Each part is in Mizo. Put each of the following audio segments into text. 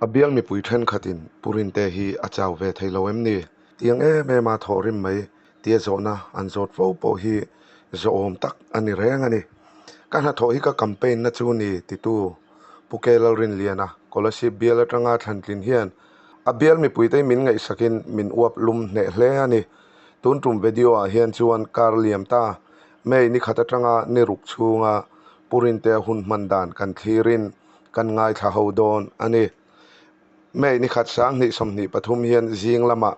A bial mipui thenkhatin Pu Rinte hi a chau ve thei lo em ni? Tiang em em a thawh rim mai tia zawhna an zawt fo pawh hi zawhawm tak a ni reng a ni. Ka hnathawh hi ka campaign na chu ni titu Pu K Lalrinliana Kolasib bial atanga thlantlin hian a bial mipuite min ngaihsakin min uap lum hneh hle a ni. Tun tum video ah hian chuan kar liam ta May ni khat atanga ni ruk chhunga Pu Rintea hun hman dan kan thlirin kan ngaithla ho dawn a ni. May ni khat 2023 hian zing lamah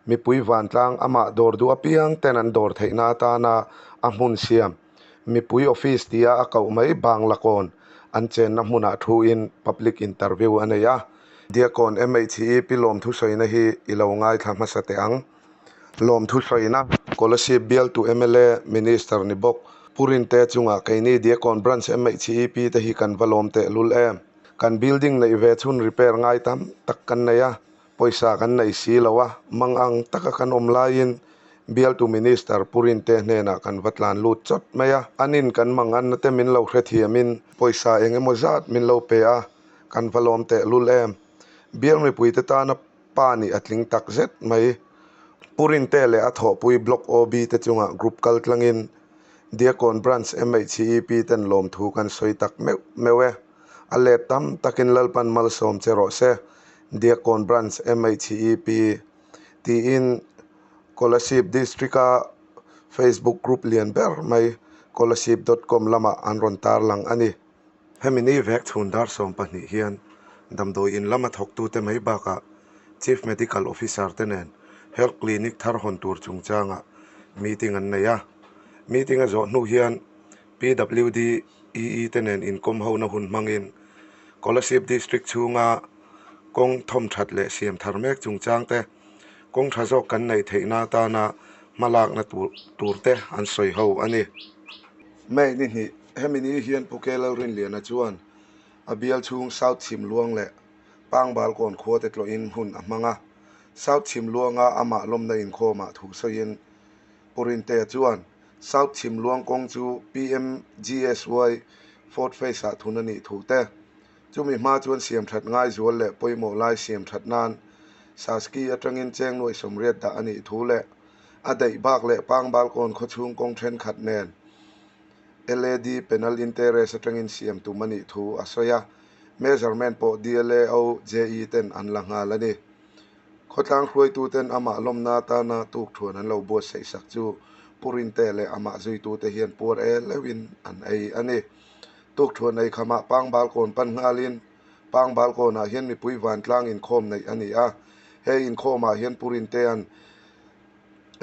mipui vantlang amah dawr duh apiang ten an dawr theihna atana a hmun siam mipui office tia a koh mai Banglakawn an chenna hmunah thuin public interview a nei a. Diakon MHE Pi Lawmthusawina hi i lo ngaithla hmasa teh ang. Lawmthusawina, Kolasib bialtu mla Minister ni bawk Pu Rinte chungah keini Diakon Branch MHEP te hi kan va lawm tehlul em. Kan building neih ve chhun repair ngai tam tak kan nei a, pawisa kan nei si lo a, mang ang taka kan awm laiin bialtu Minister Pu Rinte hnenah kan va tlan lut chawt mai a, anin kan mang anna te min lo hrethiamin pawisa eng emaw zat min lo pe a, kan va lawm tehlul em. Bial mipuite tana Pa nih a tling tak zet mai. Pu Rinte leh a thawhpui Block OB te chungah group kal tlangin Diakon Branch MHEP ten lawmthu kan sawi tak meuh meuh e. A let tam takin Lalpan malsawm che rawh se, Diakon Branch MHEP tiin Kolasib District-a Facebook group lian ber mai kolasib dot com lamah an rawn tarlang a ni. Hemi ni vek chhun dar 12 hian damdawi in lama thawktute mai bakah Chief Medical Officer te nen Health Clinic thar hawn tur chungchangah meeting an nei a. Meeting a zawh hnu hian PWD EE te nen inkawm hona hun hmangin Kolasib District chhunga kawng thawm that leh siam thar mek chungchang te, kawng tha zawk kan neih theihna atana hmalakna tur te an sawi ho a ni. May ni hnih, hemi ni hian Pu K Lalrinliana chuan a bial chhung South Chhimluang leh Pangbalkawn khua te tlawhin hun a hmang a. South Chhimluanga amah lawmna inkhawmah thu sawiin Pu Rintea chuan South Chhimluang kawng chu PMGSY fourth phase-ah thun a nih thu te, chumi hma chuan siamthat ngai zual leh pawimawh lai siamthat nan Saski atangin cheng nuaih 80 dah a nih thu leh A daih bak leh Pangbalkawn khawchhung kawng thenkhat nen LAD Penal Interest atangin siam tum a nih thu a sawi a, measurement pawh DLAO JE ten an la nghal a ni. Khawtlang hruaitu ten amah lawmna atana tukthuan an lo buatsaih sak chu Pu Rinte leh amah zuitute hian puar el leuhin an ei a ni. Tukthuan ei khamah Pangbalkawn pan nghalin Pangbalkawnah hian mipui vantlang inkhawm neih a ni a, he inkhawmah hian Pu Rintea'n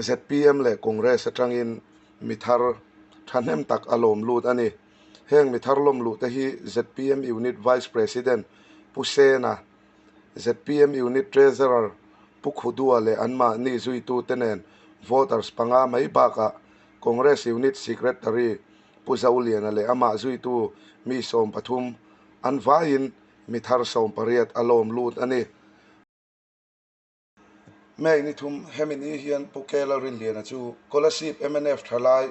zpm leh Congress atangin mi thar thahnem tak a lawm lut a ni. Heng mi thar lawm luh te hi zpm Unit Vice President Pu Sena, zpm Unit Treasurer Pu Khudua leh anmahni zuitute nen voters panga mai bakah Congress Unit Secretary Pu Zoliana leh amah zuitu mi 13 an vaiin mi thar 18 a lawm lut a ni. May ni thum, hemi ni hian Pu K Lalrinliana chu Kolasib mnf thalai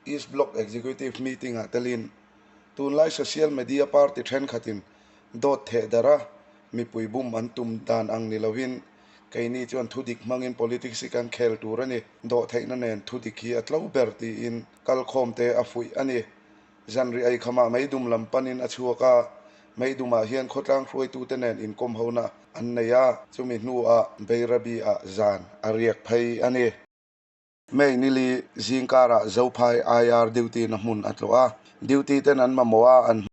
East Block Executive Meeting-ah telin tunlai social media party thenkhatin dawt theh darh a, mipui bum an tum dan ang ni lovin keini chuan thudik hmangin politics hi kan khel tur a ni, dawhtheihna nen thudik hi a tlo ber tiin kalkhawmte a fuih a ni. Zanri eikhamah Meidum lam panin a chhuak a, Meidumah hian khawtlang hruaitute nen inkawm hona an nei a, chumi hnuah Bairabi-ah zan a riak phei a ni. May nili zingkarah Zophai IR duty-na hmun a tlawh a, duty ten an mamawh a, an.